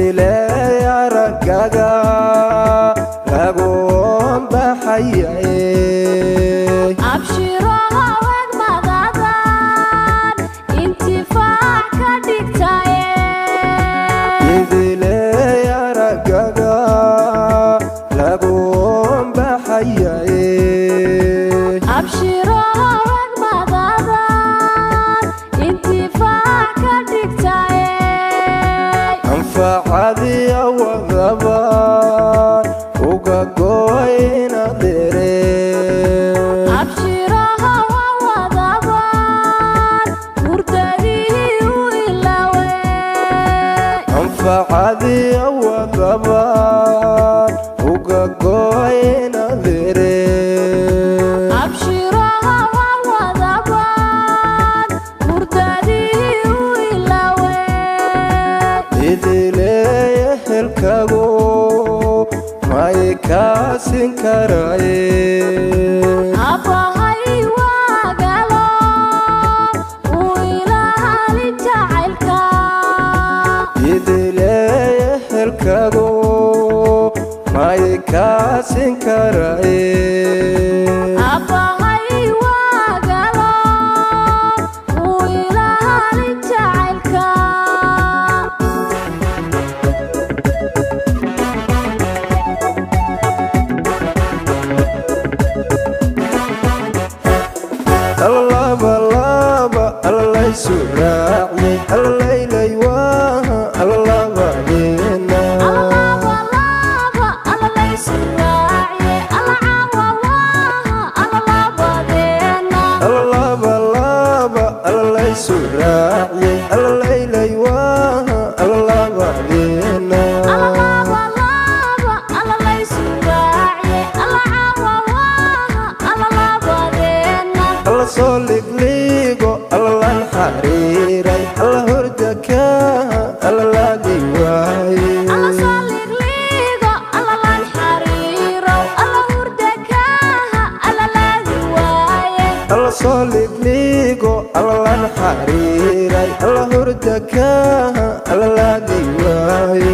Idiley aragaga laguon baxayae. Abshiraha wegmadadan intifaac ka dhigtaye. Idiley aragaga laguon baxayae. Abshiraha wegmadadan intifaac ka dhigtaye. Anfacadiya wadaban uga goyna dere. Abshiraha waa wadaban hurdadii u ilawe. Anfacadiya wadaban uga goyna dere. Abshiraha waa wadaban hurdadii u ilawe. Idileeye helkagu may kaasin karaye. Abbahay waagalo uu ilaali jacaylka. Idileeye helkagu may kaasin karaye. Abbahay waagalo uu ilaali jacaylka. Allabalaba allaysu raaciyey allaylay waaha allabadina. Allabalaba allaysu raaciye alla caawa waaha allalabadeena. Allabalaba allaysu raaciyey allaylay waaha allabadina. Allabalaba allaysu raaciye alla caawa waaha allalabadeena. Alla soo ligliigo allan xariiray alla hordakaaha alla laagi waaye. Alla soo ligliigo alla lan xariirow alla hurdakaaha alla laadi waaye. Alla soo ligliigo allan xariiray alla hordakaaha alla laagi waaye.